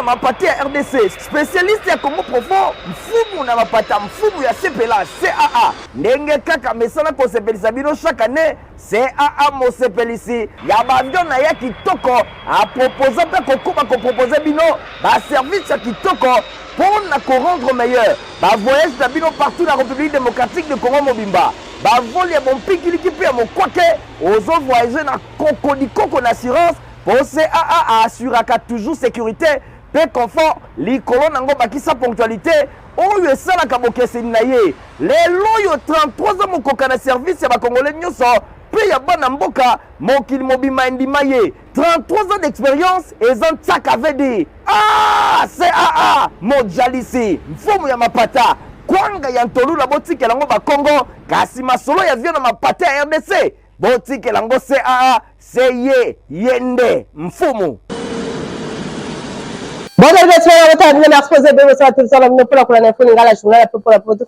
mapate ya RDC, spécialiste ya Congo profond, mfumu na mapata, mfumu ya sepela CAA. Ndenge kaka mesana kosepelisa bino chaque année, CAA mosepelisi ya baavion na ya kitoko aproposa mpe kokoba kopropose bino baservice ya kitoko mpo na korendre meilleur bavoyage na bino partout na République démocratique du Congo mobimba. Bavole ya bompikiliki mpe ya mokwake, ozo voyage na kokodikoko na assurance mpo CAA aassuraka toujours sécurité mpe confort likolo nango, bakisa ponctualité oyo esalaka bokeseni na ye. Lelo oyo 33 ans mokoka na service ya bakongole nyonso mpe ya bana mboka mokili mobimba endima ye. 33 ans d'expérience eza ntiaka vd. Ah, CAA mojalisi, mfumu ya mapata, kwanga ya ntolula, botikela yango bakongo, kasi masolo ya vio na mapata ya RDC botikela yango CAA. Se ye ye nde mfumu. Bonjour, merci pour la journal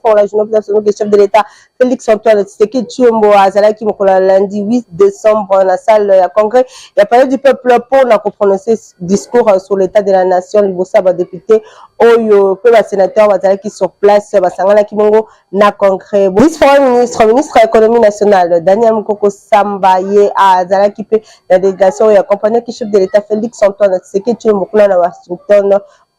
pour la journée le chef de l'État Félix Antoine Tshisekedi Tshilombo azalaki mokolo ya lundi 8 décembre na salle ya congrès ya Palais du Peuple mpona koprononcer discours sur l'état de la nation liboso ya badéputé oyo mpe basénateur bazalaki sur place, basanganaki bongo na congrès. Vice premier ministre, ministre ya Économie nationale, Daniel Mukoko Samba, ye azalaki mpe na délégation oyo accompagnaki chef de l'État Félix Antoine Tshisekedi Tshilombo kuna na Washington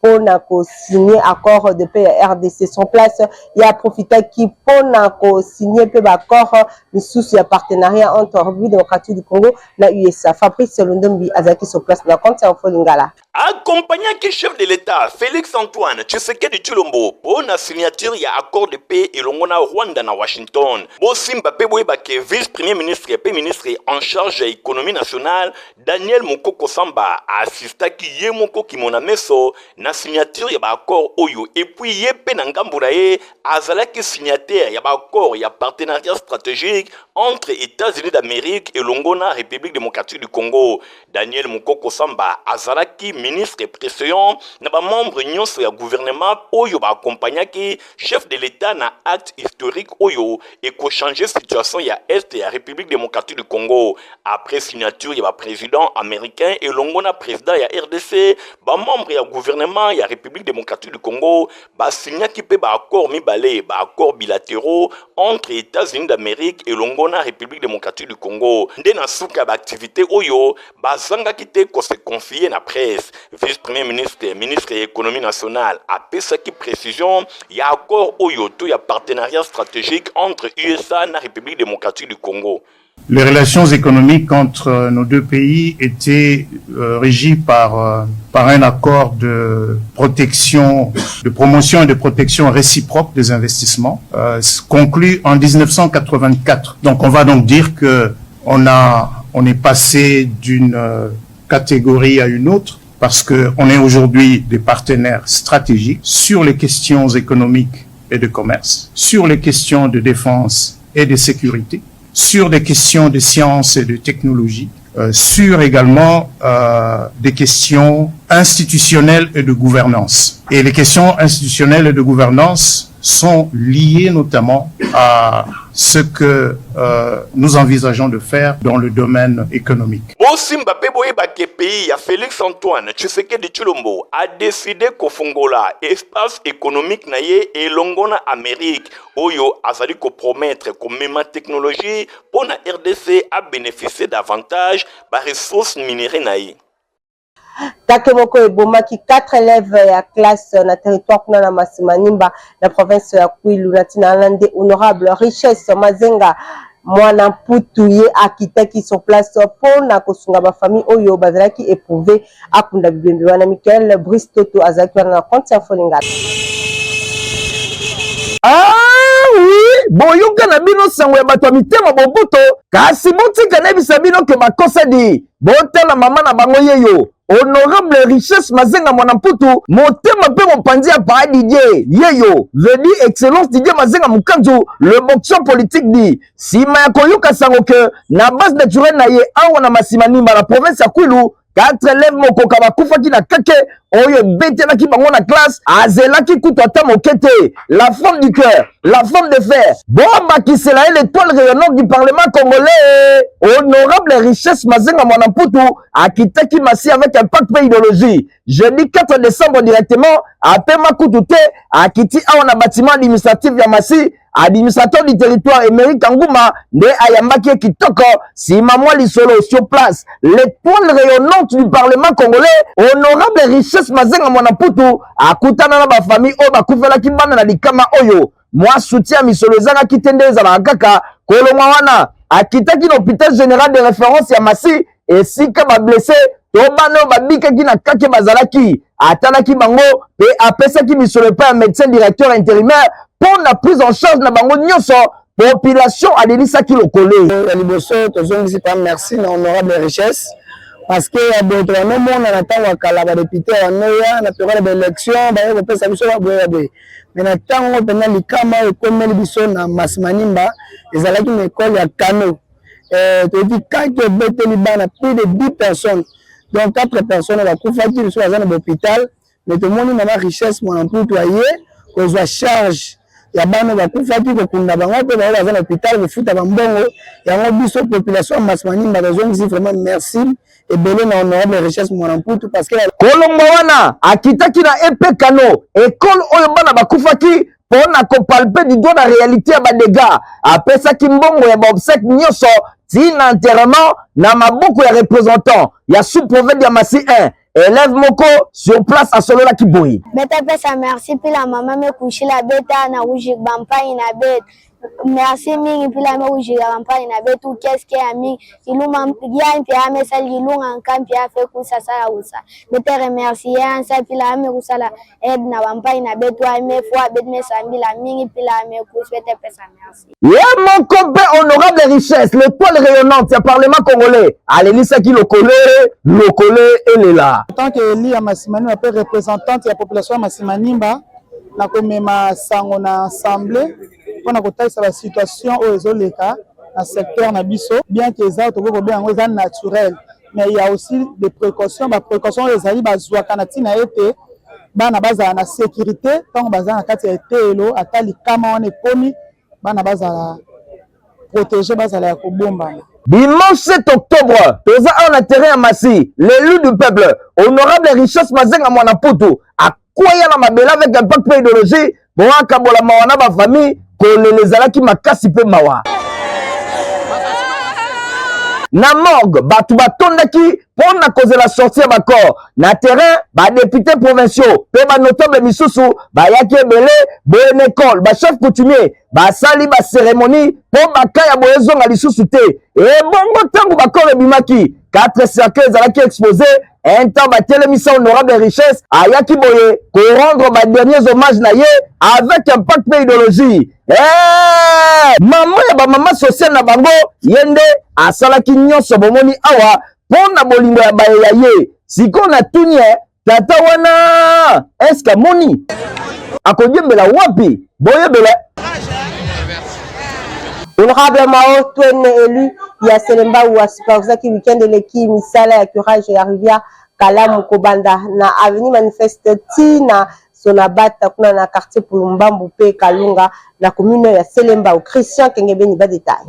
mpona kosigner accord de paix ya RDC. Sur place, ye aprofitaki mpona kosigner mpe baaccord misusu ya partenariat entre République démocratique du Congo na USA. Fabrice Lundombi azalaki sur place na compte ya Info Lingala. Accompagnaki chef de l'État Félix Antoine Tshisekedi Tshilombo mpo na signature ya accord de paix elongo na Rwanda na Washington. Bosimba mpe boyeba ke vice premier ministre mpe ministre en charge ya Économie nationale, Daniel Mokoko Samba, aasistaki ye moko kimona meso na signature ya baaccord oyo. Et puis ye mpe na ngambo na ye azalaki signataire ya baaccord ya partenariat stratégique entre États-Unis d'Amérique elongo na République démocratique du Congo. Daniel Mokoko Samba azalaki ministre précédent na bamembre nyonso ya gouvernement oyo baakompagnaki chef de l'État na acte historique oyo ekochange situation ya Est ya République démocratique du Congo. Après signature ya baprésident américain elongo na président ya RDC, bamembre ya gouvernement ya République démocratique du Congo basignaki mpe baaccord mibale, baaccord bilatéraux entre États-Unis d'Amérique elongo na République démocratique du Congo. Nde na suka ya baactivité oyo, bazangaki te kose confier na presse. Vice premier ministre, ministre ya Économie nationale, apesaki précision ya accord oyo to ya partenariat stratégique entre USA na République démocratique du Congo. Les relations économiques entre nos deux pays étaient régies par un accord de protection, de promotion et de protection réciproque des investissements, conclu en 1984. Donc on va donc dire que on est passé d'une catégorie à une autre parce que on est aujourd'hui des partenaires stratégiques sur les questions économiques et de commerce, sur les questions de défense et de sécurité, sur des questions de sciences et de technologie, sur également des questions institutionnelles et de gouvernance. Et les questions institutionnelles et de gouvernance sont liées notamment à ce que nous envisageons de faire dans le domaine économique. Bosimba mpe boyeba ke pays ya Félix Antoine Tshisekedi Tshilombo adécidé kofungola espace économique na ye elongo na Amérique, oyo azali kopromettre komema technologie mpo na RDC abénéficie davantage baressources minerais na ye. Kake moko ebomaki 4 élèves ya classe na territoire kuna na Masimanimba, na province ya Kwilu. Na ntina wana nde honorable Richesse Mazenga Mwana Mputu, ye akitaki sur place mpona kosunga bafamille oyo bazalaki éprouvé, akunda bibembe wana. Michael Brice Toto azalaki wana na compte ya Folingala. Ah oui, boyoka na bino sango ya bato ya mitema boboto, kasi botika nayebisa bino ke bakosadi. Botala mama na bango yeyo, honorable Richesse Mazenga Mwana Mputu, motema mpe mopanzi ya paa Didier yeyo, vedi Excellence Didier Mazenga Mokanzu, le boxeur politique di. Nsima ya koyoka sango ke na base naturelle na ye awa na Masimanimba, na province ya Kwilu, quatre élèves mokoka bakufaki na kake. oyo ebetelaki bango na classe azelaki kutu ata moke te. La femme du cœur, la femme de fer, bobakisela ye l'étoile rayonnante du parlement congolais, honorable Richesse Mazenga Mwana Mputu akitaki Massi avec impact mpe idéologie. Jeudi 4 décembre directement, apema kutu te, akiti awa na bâtiment administratif ya Massi. Administrateur du territoire Emery Kanguma nde ayambaki ye kitoko. Nsima mwa lisolo sur place, l'étoile rayonnante du parlement congolais, honorable Richesse Mazenga Mwana Mputu akutana na bafamille oyo bakufelaki bana na likama oyo. Mwa soutien ya misolo ezangaki te, nde ezalaka kaka. Kolongwa wana, akitaki na hôpital général de référence ya Massi, esika bablessé to bana oyo babikaki na kake bazalaki. Atalaki bango mpe apesaki misolo epai ya médecin directeur intérimaire mpo na prise en charge na bango nyonso. Population alelisaki lokole. Ya liboso, tozongisi pa merci na honorable Richesse, parce que ya boye tobanomona na ntango ya kala, badéputé banoya na période ya baélection, baye kopesa biso baboye ya boye. Mais na ntango mpenza likama oyo ekomeli biso na Masimanimba, ezalaki na ekole ya Kano, toyebi kaki ebeteli bana plus de 10 personnes, donc 4 personnes bakufaki, biso baza na bahôpital. Mais tomoni mama Richesse Mwana Mputu aye kozwa charge ya bana bakufaki, kokunda bango mpe bango baza na hôpital, kofuta bambongo yango. Biso population ya Masimanimba tozongisi vraiment merci ebele na honorable Richesse Mwana Mputu, parce que Kolongwa wana, akitaki na EP Kano, ekole oyo bana bakufaki, mpo na kopalper du doigt na réalité ya badégâts. Apesaki mbongo ya baobsèques nyonso ntina enterrement na maboko ya représentant ya sous-province ya Massi 1. Élève moko sur place asololaki boye. Betapesa merci mpila mama mekushila beta na kujika bampangi na betu. Merci mingi mpila mekujika bampangi na betu keske ya mingi iluma ya mpe amesali ilunga nkampi afe kusasala kusa. Bete remercier ansa mpila ame kusala aide na bampangi na betu ame fwa betu mesambila mingi mpila amekusi. Betepesa merci. Ye moko mpe honorable Richesse, l'étoile rayonnante ya parlement congolais, alelisaki lokole lokole elela. En tant que élu ya Masimanimba mpe représentante ya population ya Masimanimba, na komema sango na assemblée mpona kotalisa basituation oyo ezoleka na secteur na biso. Bien que eza, tokoki kobenga yango eza naturel, mais il y a aussi des précautions. Baprécaution oyo ezali bazwaka na ntina ete bana bazala na sécurité ntango baza na kati ya eteyelo. Ata likama wana ekomi, bana bazala protégé, bazala ya kobombama. Dimanche 7 octobre, toza awa na terrain ya Massi. L'élu du peuple, honorable Richesse Mazenga Mwana Putu, akwaya na mabele avec impact mpe idéologie po akabola mawa na bafamille. Kolela ezalaki makasi mpe mawa. Na morgue, bato batondaki mpo na kozela sortie ya bacorps. Na terrain, badéputé provinciaux mpe banotable misusu bayaki ebele boye. Na ekole, bachef coutumier basali bacérémonie mpo baka ya boye ezonga lisusu te. Ebongo ntango bacorps ebimaki, 4 cercueil ezalaki exposé. Un temps batelemisa honorable Richesse, ayaki boye korendre baderniers hommages na ye avec impact mpe idéologie. Hey! Mama ya bamama sociale na bango, ye nde asalaki nyonso bomoni awa mpo na bolingo ya baye ya ye. Sikoyo natuni ye, tata wana eske amoni akodiembela wapi? Boyebela. Honorable Mao Twene, élu ya Selembao, asupervisaki weekend eleki misala ya curage ya rivière Kalamu, kobanda na avenue Manifeste ti na Sonabata kuna na quartier Pulumbambu mpe Kalunga na commune ya Selembao. Christian Kengebeni, badétail.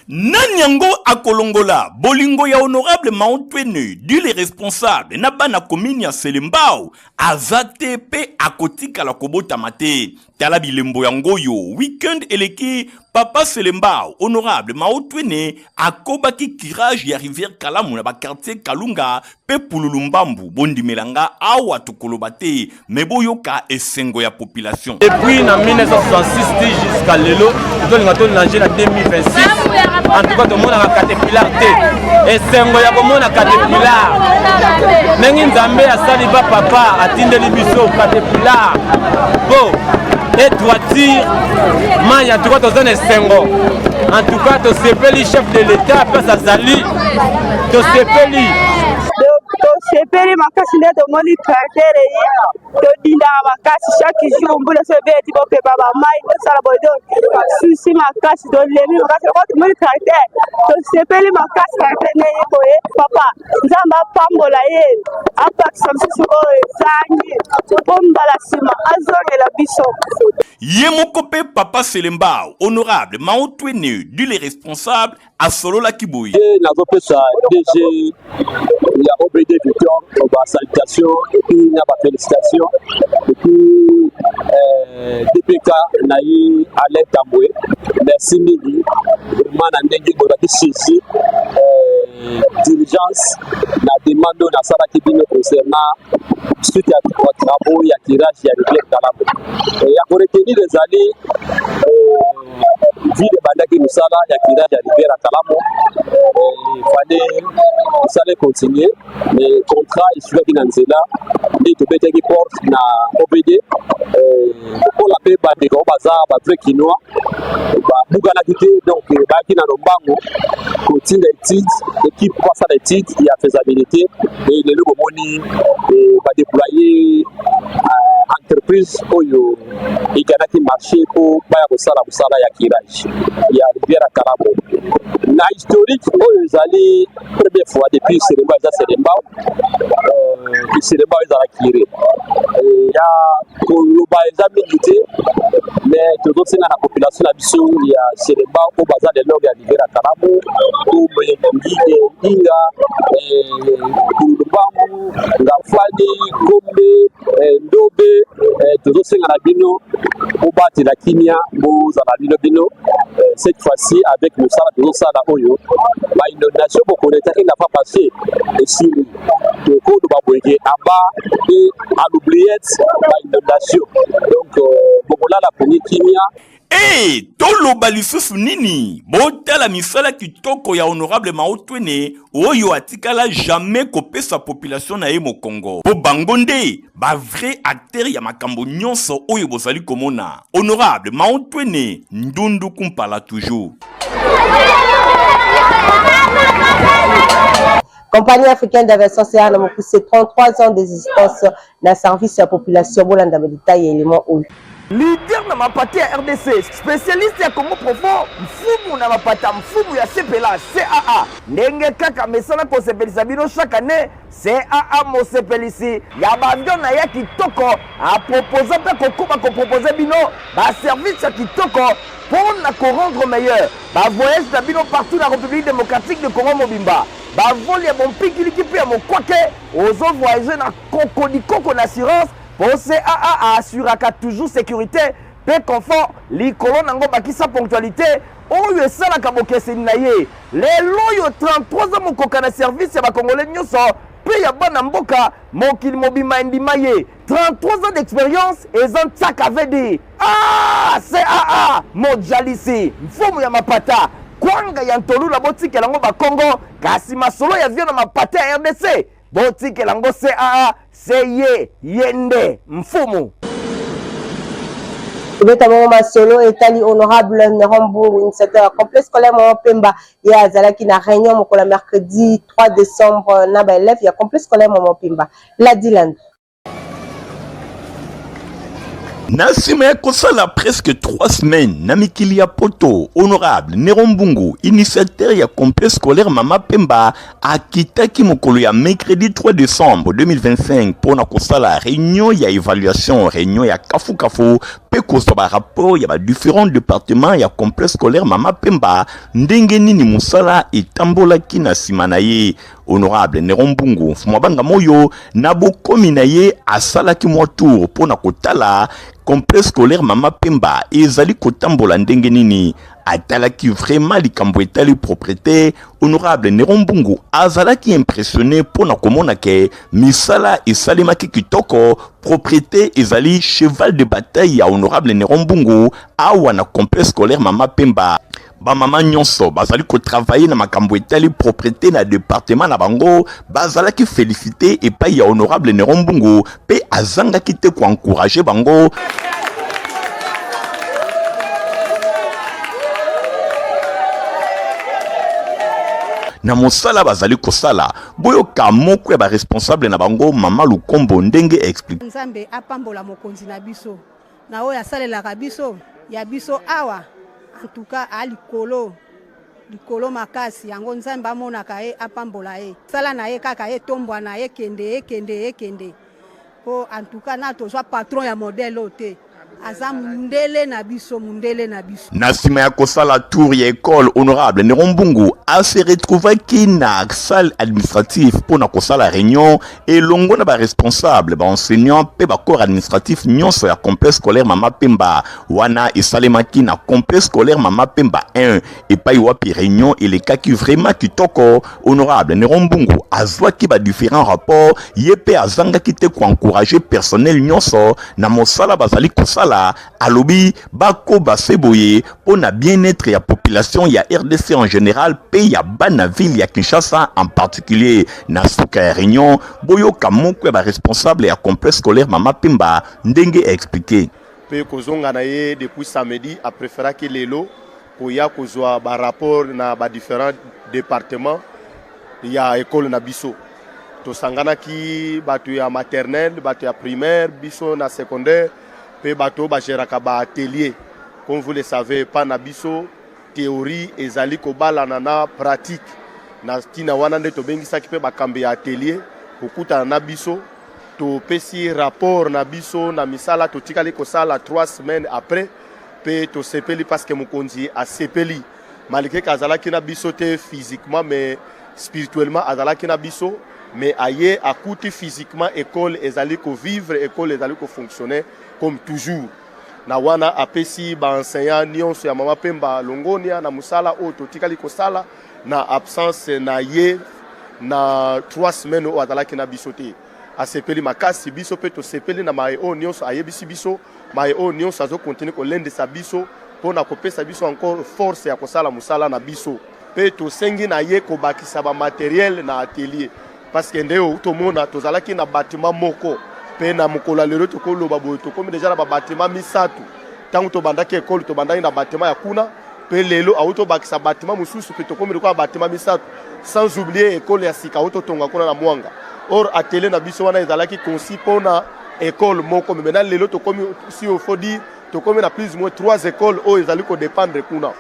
Nani yango akolongola bolingo ya honorable Mao Twene, dit le responsable na bana commune ya Selembao? Aza te mpe akotikala kobotama te. Tala bilembo yango oyo. Weekend eleki, papa Selembao, honorable Mao Twene, akobaki curage ya rivière Kalamu na baquartier Kalunga mpe Pululu-Mbambu. Bondimela nga, awa tokoloba te, me boyoka esengo ya population. Depuis na 1966 ti jusqu'à lelo, tolinga tolange na 2026. En tout cas, tomonaka caterpillar te. Esengo ya komona caterpillar, ndenge Nzambe asali bapapa, atindeli biso caterpillar po etoiture mai. En tout cas, toza na esengo. En tout cas, tosepeli. Chef de l'État place azali, tosepeli. Tosepeli. Tosepeli makasi nde tomoni tracteur eye, todindaka makasi chaque jour, mbula so ebeti bopepa bamai tosala boye, donc susi makasi, tolembi makasi. Lokola tomoni tracteur tosepeli makasi, tracteur nde eye boye. Papa Nzambe apambola ye, abakisa mosusu oyo ezangi mpo mbala nsima azongela biso. Ye moko mpe Papa Selembao, honorable Mao Twene, dit le responsable, asololaki boye. Ye nazopesa DG ya OBD Victor ba salutation et puis na ba félicitation et puis euh, DPK na ye Alain Tambwe, merci mingi vraiment na ndenge bozalaki saisi euh, diligence na demande oyo nasalaki bino concernant suite ya travaux ya tirage ya rivière Kalamu. Ya koretenir ezali euh, ville ebandaki mosala ya curage ya rivière ya Kalamu, fallait mosala econtinue, mais contrat esukaki na nzela nde tobetaki porte na OBD. Lokola mpe bandeko oyo baza ba vrai kinois babukanaki te, donc bayaki na lombango kotinda étude, équipe po asala étude ya faisabilité, et lelo bomoni badeploye entreprise oyo eganaki marché mpo baya kosala mosala ya curage ya rivière ya Kalabo. Na historique oyo ezali première fois depuis Selembao eza Selembao, euh, Selembao ezala kire euh, ya koloba eza mingi te, mais tozosenga na population na biso ya Selembao oyo baza lelo ya rivière ya Kalabo, Kumbe, Ngige, Inga, euh, Kulumbangu, Ngafani, Gombe, eh, Ndobe, eh, tozosenga na bino bobatela kimia, bozala bino bino eh, cette fois-ci avec mosala tozosala oyo ba inondation bokonetaki na fois passé esili, tokoloba boye ke aba pe à l'oubliette ba inondation, donc euh, bokolala pongi kimia. Ee, toloba lisusu nini? Botala misala kitoko ya honorable Mao Twene oyo atikala jamais kopesa population na ye mokongo po bango nde ba vrai acteurs ya makambo nyonso oyo bozali komona. Honorable Mao Twene, ndundu kumpala toujours. Compagnie africaine d'aviation CA na mokuse 33 ans d'existence na service ya population. Bolanda ba détail ya élément oyo. Leader na mapate ya rdc, specialiste ya Congo profond, mfumu na mapata, mfumu ya sepela CAA. Ndenge kaka mesana kosepelisa bino chaque année, CAA mosepelisi ya ba avion na ya kitoko aproposa mpe kokoba kopropose bino ba service ya kitoko mpo na ko rendre meilleur ba voyage na bino partout na République démocratique du Congo mobimba. Ba vol ya bompikiliki mpe ya mokwake, ozo voyager na kokodikoko na assurance Po CAA a assuraka toujours securite pe confort likolo nango bakisa ponctualite oyo esalaka bokeseni na ye. Lelo oyo 33 ans mokoka na service ya ba congolais nyoso pe ya bana mboka mokili mobimba endima ye. 33 ans d'experience eza ntsaka vd. Ah CAA mojalisi mfumu ya mapata kwanga ya ntolula botikela ngo bakongo kasi masolo ya vio na mapata ya rdc Botikela ngo CAA se ye ye nde mfumu. Tobeta bongo masolo etali honorable Neron Mbungu, initiateur ya complexe scolaire Mama Pemba. Ye azalaki na réunion mokolo ya mercredi 3 décembre na ba élèves ya complexe scolaire Mama Pemba. Ladi Landu. Na nsima ya kosala presque 3 semaines na mikili ya poto, honorable Nero Mbungu, initiateur ya complexe scolaire Mama Pemba, akitaki mokolo ya mercredi 3 décembre 2025 mpo na kosala réunion ya évaluation, réunion ya kafukafu mpe kozwa ba rapport ya ba différents départements ya complexe scolaire Mama Pemba, ndenge nini mosala etambolaki na nsima na ye. Honorable Nero Mbungu Mfumu Banga Moyo na bokomi na ye asalaki mwa tour mpo na kotala complexe scolaire Mama Pemba ezali kotambola ndenge nini. Atalaki vraiment likambo etali propriété. Honorable Nero Mbungu azalaki impressionné mpo na komona ke misala esalemaki kitoko, propriété ezali cheval de bataille ya Honorable Nero Mbungu awa na complexe scolaire Mama Pemba. Ba mama nyonso bazali ko travailler na makambo etali proprete na departement na bango bazalaki felicite epai ya honorable Nero Mbungu pe azangaki te ko encourager bango. na mosala bazali kosala. Boyoka moko ya ba responsable na bango mama Lukombo ndenge explique. Nzambe apambola mokonzi na biso na oyo asalelaka biso ya biso awa en tout cas a likolo likolo makasi yango Nzambe amonaka ye apambola ye sala na ye kaka etombwana ekende ekende ekende po en tout cas na tozwa patron ya modèle oyo te aza mundele na biso mundele na biso. Na sima ya kosala tour ya ecole, honorable Nero Mbungu a se retrouvaki na salle administrative mpo na kosala reunion elongo na ba responsables, ba enseignants mpe ba corps administratif nyonso ya complexe scolaire Mama Pemba. Wana esalemaki na complexe scolaire Mama Pemba 1 epai wapi reunion elekaki vraiment kitoko. Honorable Nero Mbungu azwaki ba différents rapports, ye mpe azangaki te ko encourager personnel nyonso na mosala bazali kosala. Alobi bakoba se boye mpo na bien-etre ya population ya rdc en general mpe ya bana ville ya Kinshasa en particulier. Na suka ya reunion, boyoka moko ya ba responsable ya complexe scolaire Mama Pemba ndenge a expliquer. Mpe kozonga na ye depuis samedi, a preferaki lelo koya kozwa ba rapport na ba differents departements ya ekole na biso. Tosanganaki bato ya maternelle, bato ya primaire, biso na secondaire mpe bato oyo bageraka ba atelier. Comme vous le savez, epa na biso théorie ezali kobalana na pratique. Na ntina wana nde tobengisaki mpe bakambi ya atelier kokutana na biso. Topesi rapport na biso na misala totikali kosala 3 semaines après mpe tosepeli parce que mokonzi asepeli malgré que azalaki na biso te physiquement mais spirituellement azalaki na biso, mais aye akuti physiquement école ezali ko vivre, école ezali ko fonctionner comme toujours. Na wana apesi ba enseignants nyonso ya Mama Pemba longonia na mosala oyo totikali kosala na absence na ye na 3 semaines oyo azalaki na biso te. Asepeli makasi, biso mpe tosepeli na maye oyo nyonso ayebisi biso, maye oyo nyonso azo continuer kolendisa biso mpo na kopesa biso encore force ya kosala mosala na biso. Mpe tosengi na ye kobakisa ba materiel na atelier parce que nde oyo tomona tozalaki na bâtiment moko mpe na mokolo ya lelo tokoloba boye tokomi deja na ba bâtiment misato. Ntango tobandaki ekole tobandaki na bâtiment ya kuna mpe lelo auti tobakisa bâtiment mosusu mpe tokomi lokola bâtiment misato, sans oublier ekole ya sika auti totonga kuna na Mwanga. Or atelier na biso wana ezalaki conçu mpona ekole moko, mais maintenant lelo tokomi, si il faut dire, tokomi na plus ou moins 3 écoles oyo ezali kodépendre kuna.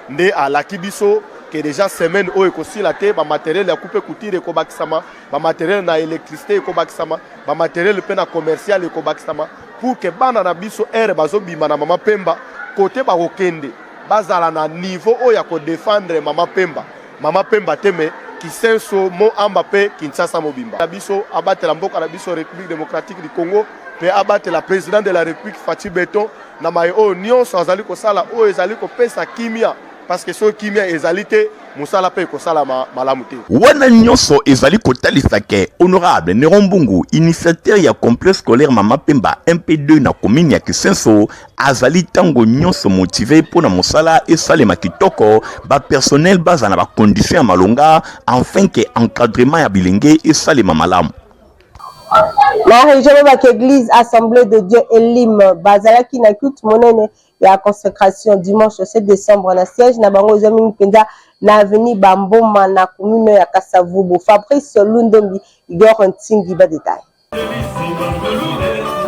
Nde alaki biso ke déjà semaine oyo ekosila te ba matériel ya coupe couture ekobakisama, ba matériel na électricité ekobakisama, ba matériel mpe na commercial ekobakisama pour que bana na biso ere bazobima na Mama Pemba kote bakokende bazala na niveau oyo ya kodefendre Mama Pemba, Mama Pemba te me Kisenso, Mont Amba mpe Kinshasa mobimba. Na biso abatela mboka na biso République démocratique du Congo mpe abatela président de la République Fatshi Beton na maye oyo nyonso azali kosala oyo ezali kopesa kimia, parce que soki kimia ezali te mosala mpe ekosalama malamu te. Wana nyonso ezali kotalisa ke honorable Nero Mbungu, initiateur ya complexe scolaire Mama Pemba MP2 na commune ya Kisenso, azali tango nyonso motive mpo na mosala esalema kitoko, ba personnel baza na ba conditions ya malonga afin ke encadrement ya bilenge esalema malamu. Na région babaki église Assemblée de Dieu Elim bazalaki na culte monene ya consécration dimanche 7 décembre na siège na bango ezwami mpenza na avenue Bamboma na commune ya Kasavubu. Fabrice Lundombi, Igor Ntingi ba détail.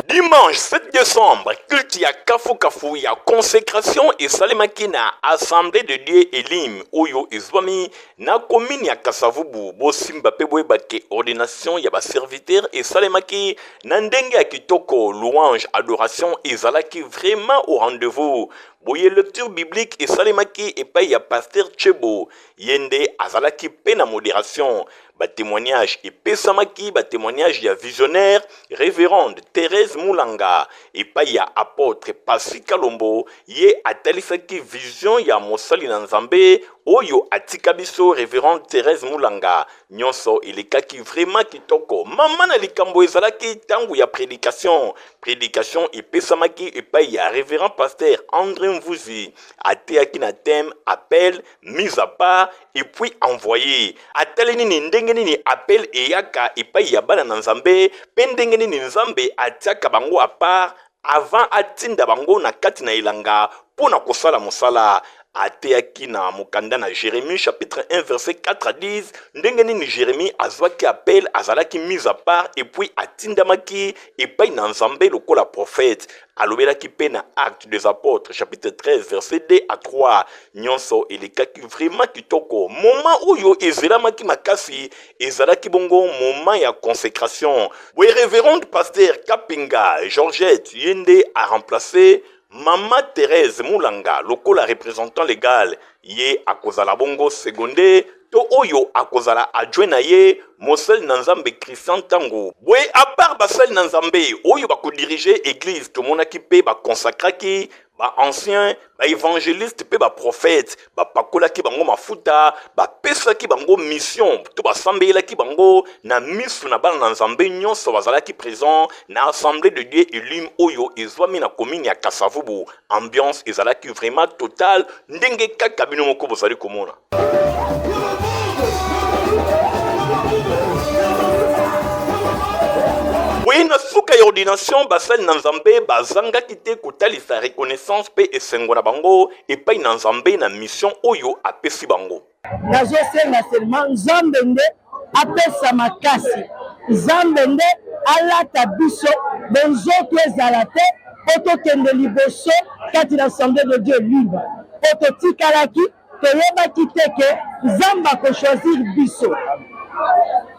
Dimanche 7 décembre, culte ya kafu kafu ya consécration esalemaki na Assemblée de Dieu Elim oyo ezwami na commune ya Kasavubu. Bosimba pe boyeba ke ordination ya ba serviteurs esalemaki na ndenge ya kitoko, louange, adoration ezalaki vraiment au rendez-vous. Boye lecture biblique esalemaki epai ya pasteur Tshebo, ye nde azalaki pe na moderation. Ba témoignages epesamaki, ba témoignages ya visionnaire révérende Thérèse Mulanga epai ya apôtre Pasi Kalombo, ye atalisaki vision ya mosali na Nzambe oyo atika biso révérende Thérèse Mulanga. Nyonso elekaki vraiment kitoko. Mama na likambo ezalaki tango ya prédication. Prédication epesamaki epai ya révérend pasteur André Mvuzi, ateyaki na thème appel mise à part et puis envoyé. Atali nini ndenge nini appel eyaka epai ya bana na Nzambe pe ndenge nini Nzambe atiaka bango à part avant atinda bango na kati na elanga mpo na kosala mosala. Ateyaki na mokanda na Jeremie chapitre 1 verset 4 à 10 ndenge nini Jeremie azwaki appel, azalaki mis à part et puis atindamaki epai na Nzambe lokola prophète. Alobelaki mpe na Actes des Apôtres chapitre 13 verset 2 à 3. Nyonso elekaki vraiment kitoko. Moment oyo ezelamaki makasi ezalaki bongo moment ya consécration. Boye Reverende Pasteur Kapinga Georgette ye nde a remplacer Mama Therèse Mulanga lokola representant legal, ye akozala bongo seconde to oyo akozala adjoint na ye, mosali na Nzambe Christian Tango. Boye à part basali na Nzambe oyo bako diriger eglise, tomonaki pe ba consacraki ba anciens, ba evangelistes pe ba prophètes, bapakolaki bango mafuta, bapesaki bango mission to basambelaki bango na misu na bana na Nzambe nyonso bazalaki present na Assemblée de Dieu Elim oyo ezwami na commune ya Kasavubu. Ambiance ezalaki vraiment totale ndenge kaka bino moko bozali komona. Boye na suka ya ordination, basali na Nzambe bazangaki te kotalisa reconnaissance mpe esengo na bango epai na Nzambe na mission oyo apesi bango. Nazosenga seulement Nzambe nde apesa makasi, Nzambe nde alata biso bonzoto ezala te mpo tokende liboso kati na Assemblée de Dieu libre, mpo totikalaki toyebaki te ke Nzambe akochoisir biso.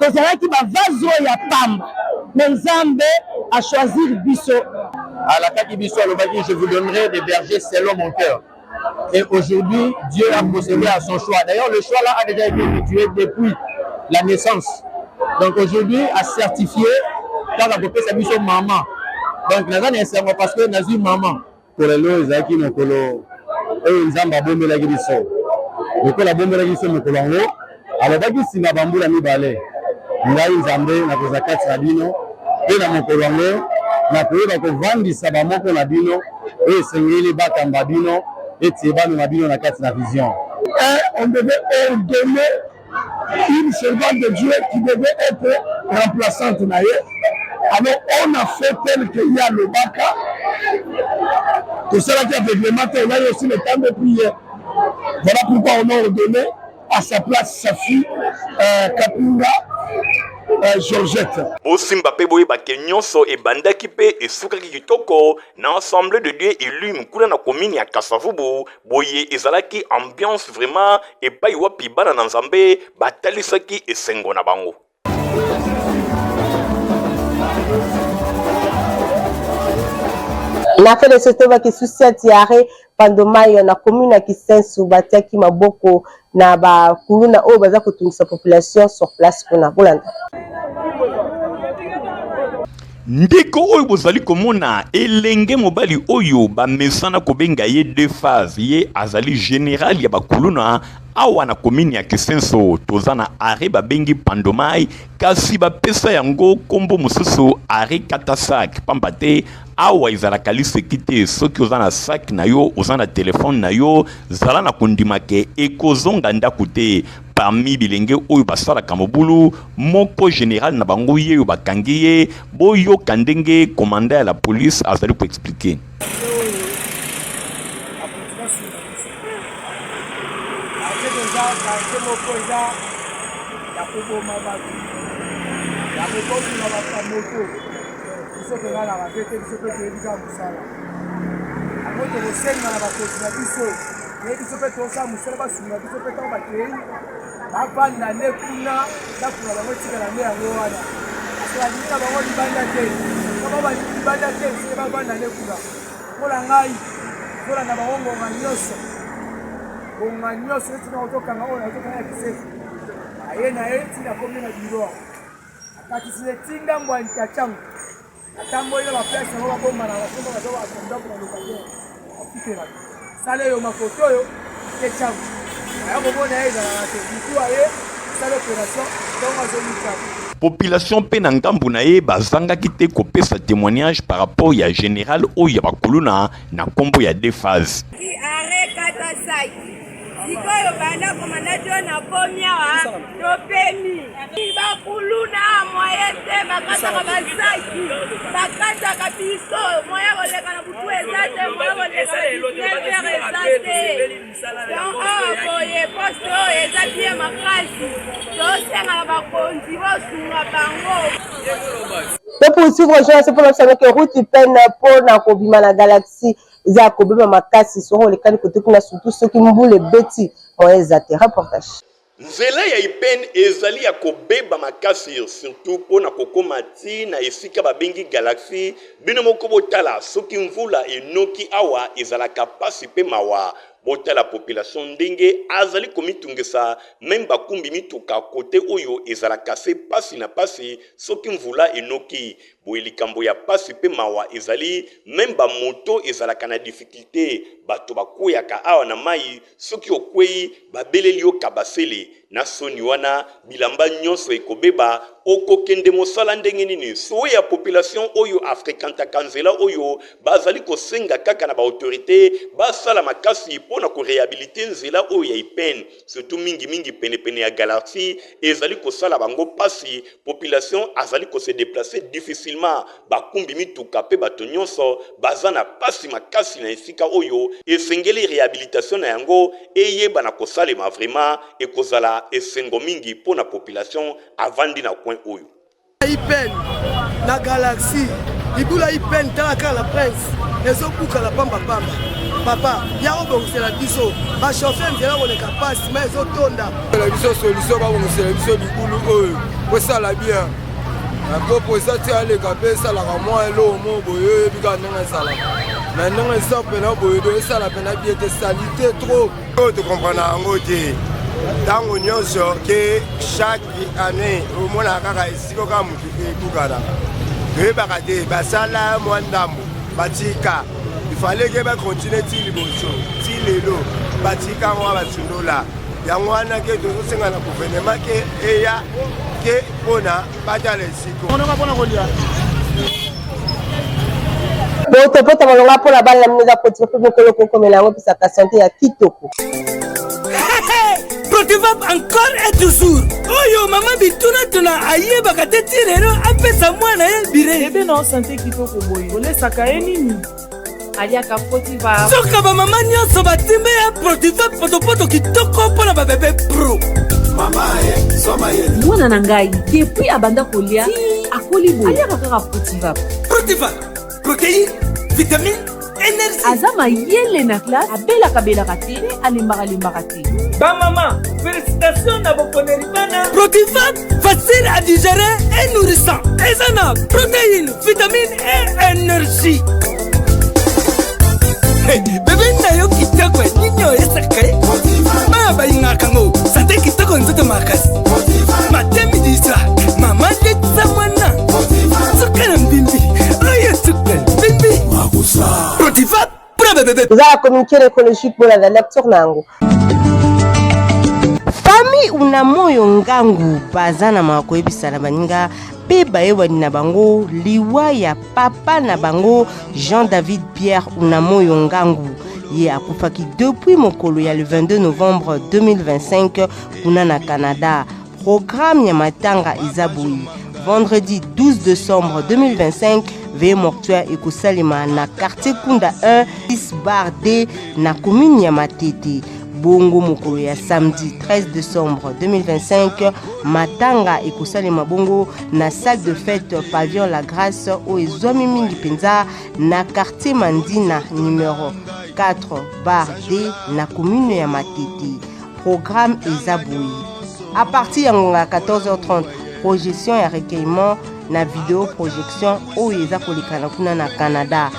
Tozalaki ba vase oyo ya pamba, mais Nzambe achoisir biso. Alakaki biso, alobaki, je vous donnerai des bergers selon mon cœur. Et aujourd'hui, Dieu a procédé à son choix. D'ailleurs, le choix là a déjà été effectué depuis la naissance. Donc aujourd'hui, a certifié kaka kopesa biso maman. Donc naza na esengo parce que nazwi maman. Mokolo lelo ezalaki mokolo oyo Nzambe abombelaki biso. Lokola abombelaki biso mokolo yango, alobaki nsima bambula mibale, ngai Nzambe nakozala kati na bino, mpe na mokolo yango nakoyeba kovandisa bamoko na bino oyo esengeli bakamba bino ete bamema bino na kati na vision. Et on devait ordonner une servante de Dieu qui devait être remplaçante na ye. Alors on a fait tel que ye alobaka, tosalaki aveuglement te, on a eu aussi le temps de prier. Voilà pourquoi on a ordonné à sa place sa fille euh, Kapinga euh, Georgette. Bosimba pe boyeba ke nyonso ebandaki pe esukaki kitoko na Assemblée de Dieu Elim kuna na commune ya Kasavubu. Boye ezalaki ambiance vraiment epai wapi bana na Nzambe batalisaki esengo na bango. Na fin de ce tobaki sous-ciat ya arrêt Pandomayo na commune ya Kisensu batiaki maboko na ba kuluna oyo baza kotungisa population sur place kuna. Bolanda. Ndeko oyo bozali komona elenge mobali oyo bamesana kobenga ye deux phases, ye azali general ya bakuluna awa na commune ya Kisenso. Toza na arrêt babengi Pandomai, kasi bapesa yango kombo mosusu arrêt Katasak, pamba te awa ezalaka liseki te. Soki oza na sac na yo, oza na telefone na yo, zala na kondima ke ekozonga ndako te. Parmi bilenge oyo basalaka mobulu, moko general na bango ye oyo bakangi ye. Boyoka ndenge commandant ya la police azali ko expliquer. Ya koboma bato, ya kobotola bato ya moto. Biso tolalaka te te, biso mpe toyebi kaka mosala yango. Tokosenga na bakonzi na biso, ye biso mpe tosala mosala, basunga biso mpe ntango bakei bavanda nde kuna, ndako na bango etikala nde yango wana. Parce balingi na bango libanda te, kama balingi libanda te, soki bavanda nde kuna. Lokola ngai tolanda bango ngonga nyonso, ngonga nyonso neti na otokanga oyo nazokanga ya kisefu aye na ye ntina akomi na biro, akatisi etinda mbwa ntacango, atamboli na baplace yango babombana, basomba baza ndako na locataire afutelaka sala eyo makoto oyo te cango aya komona ye ezalaka te butu aye sala operation ntongo azoluka. Population mpe na ngambo na ye bazangaki te kopesa temoignage par rapport ya general oyo ya bakuluna na nkombo ya deux phases. Sikoyo banda komanda John akomi awa topemi bakuluna moye te, bakataka basaki, bakataka biso moye koleka na butu eza te, moye koleka. 19 heures eza te. Donc awa boye poste oyo eza bien makasi, tosenga na bakonzi bosunga bango. To poursuivre jean mpona biso ke route pene mpo na kobima na galaxie eza ya kobeba makasi soki olekani kote kuna surtout soki mbula ebeti moyen eza te. Reportage. Nzela ya Ipene ezali ya kobeba makasi surtout mpo na kokoma ti na esika babengi Galaxie, bino moko botala soki mvula enoki awa ezalaka pasi mpe mawa, botala population ndenge azali komitungisa meme bakumbi mituka cote oyo ezalaka se pasi na pasi soki mvula enoki, boye likambo ya pasi mpe mawa ezali meme ba moto ezalaka na difficulte, bato bakweyaka awa na mayi Soki okweyi, babeleli yo kabasele. Na soni wana, bilamba nyonso ekobeba, okokende mosala ndenge nini? Souhait ya population oyo a frequentaka nzela oyo, bazali kosenga kaka na ba autorites basala makasi mpo na ko rehabiliter nzela oyo ya Ipene, surtout mingi mingi pene pene ya Galaxie, ezali kosala bango pasi, population azali ko se deplacer difficilement. Bakumbi mituka pe bato nyonso baza na pasi makasi na esika oyo esengeli rehabilitation na yango eyebana kosalema vraiment ekozala esengo mingi po na population avandi na coin oyo. Ipen na galaxie libula ipen tala kaka la prince ezobukana pamba pamba papa ya obongisela biso bachauffeur nzela koleka pasi ma ezotonda biso solution babongisela biso libulu oyo kosala bien Kopo eza ti aleka mpe esalaka mwa eloko moko boye oyebi kaka ndenge ezalaka na ndenge eza mpena boye do esala mpena bien te salite trop oyo tokomprena yango te ntango nyonso ke chaque année omonaka kaka esika kaka motu ebukanaka toyebaka te basala mwa ndambo batika ifale ke bakontinue ti liboso ti lelo batika yango basundola yango wana ke tozosenga na gouvernement ke eya ke mpona batala esiko potopota molonga mpo na bana na bino eza poti mpe mokolo kokomela yango epesaka sante ya kitoko. Protivap encore et toujours oyo mama bitunatuna ayebaka te ti lelo apesa mwana ye bire bebe na sante kitoko boye olesaka ye nini aliaka protiva soka bamama nyonso batimbe ya protiva potopoto kitoko mpo na babebe pro. Mwana na ngai depuis abanda kolia ti akoli boye aliaka kaka protiva. Protiva protéine, vitamine, énergie. Aza mayele na classe, abelaka belaka te mpe alembaka lembaka te. Bamama, félicitation na boponeli bana protiva, facile à digérer et nourrissant, eza na protéine, vitamine et énergie. Hey, bebe na yo kitoko nini oyo esaka ye bana balingaka yango sante kitoko nzoto makasi matemi distra mama letisa mwana suka na mbimbi oyo suka mbimbi protiva mpona bebebe. Eza na communiqué na écologique, bolanda lecture na yango. Famille una moyo ngangu baza na mawa koyebisa na baninga mpe bayebani na bango liwa ya papa na bango Jean David Pierre Unamoyo Ngangu. Ye akufaki depuis mokolo ya le 22 novembre 2025 kuna na Canada. Programme ya matanga eza boye: vendredi 12 décembre 2025, veillée mortuaire ekosalema na quartier Kunda 1 6 bar D na commune ya Matete. Bongo mokolo ya samedi 13 décembre 2025, matanga ekosalema bongo na salle de fête pavillon La Grâce oyo ezwami mingi mpenza na quartier Mandina numéro 4 bar D na commune ya Matete. Programme eza boye: à partir ya ngonga ya 14h30, projection ya recueillement na video projection oyo eza kolekana kuna na Canada.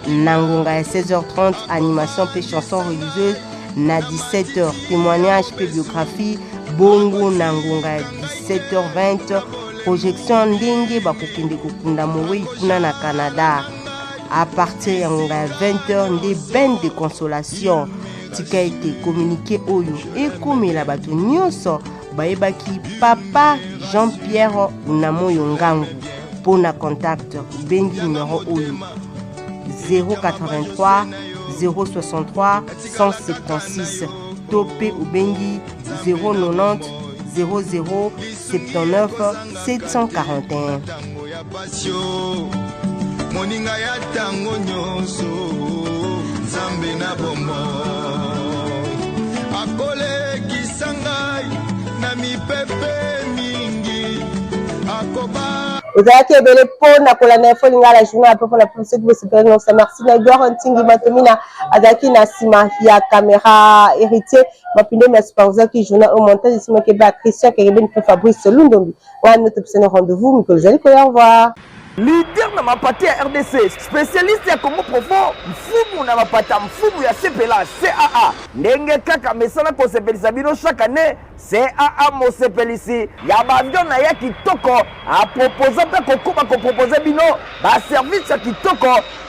Na ngonga ya 16h30, animation mpe chanson religieuse. Na 17h, témoignage mpe biographie. Bongo na ngonga ya 17h20, projection ndenge bakokende kokunda mowei kuna na Canada. À partir ya ngonga ya 20h nde bain de consolation. Tika ete communiqué oyo ekomela bato nyonso bayebaki papa Jean-Pierre Unamoyo Ngangu. Mpo na contact, obengi numero oyo 083 063 176 to mpe obengi 090 00 79 741. Moninga ya ntango nyonso, Nzambe. na bomoi. Akolekisa ngai na mipepe mingi, akoba. Ozalaki ebele mpo na kolanda Info Lingala journal mpe mpo na soki bosepelaki na merci na Edouard Ntingi Matomina azalaki na nsima ya camera, Héritier Mapinde mi asupervisaki journal au montage, esimaki ebe ya Christian Kerebeni mpe Fabrice Lundombi. Wana topesani rendez-vous mikolo ezali koya. Au revoir. Leader na mapate ya RDC, spécialiste ya Congo profond, mfumu na mapata, mfumu ya CPLA, CAA. Ndenge kaka mesana kosepelisa bino chaque année, CAA mosepelisi ya ba avion na ya kitoko aproposa mpe kokoba kopropose bino ba service ya kitoko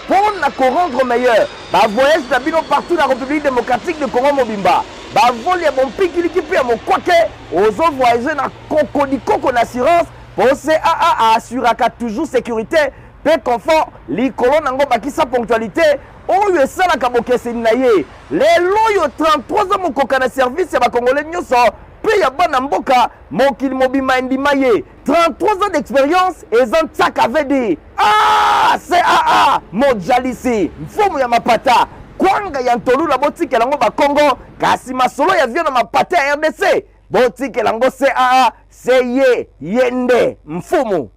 mpo na korendre meilleur ba voyage na bino partout na République démocratique de Congo mobimba. Bavol ya bompikiliki mpe ya mokwake, ozo voyage na kokodikoko na assurance mpo CAA aassuraka toujours sécurité mpe confort likolo nango, bakisa ponctualité oyo esalaka bokeseni na ye. Lelo oyo 33 ans mokoka na service ya bakongole nyonso mpe ya bana mboka, mokili mobimba endima ye. 33 ans d'expérience eza ntiaka vd. Ah, CAA mojalisi mfumu ya mapata, kwanga ya ntolula, botikela yango bakongo, kasi masolo ya vio na mapata ya RDC botikela yango CAA, se ye ye nde mfumu.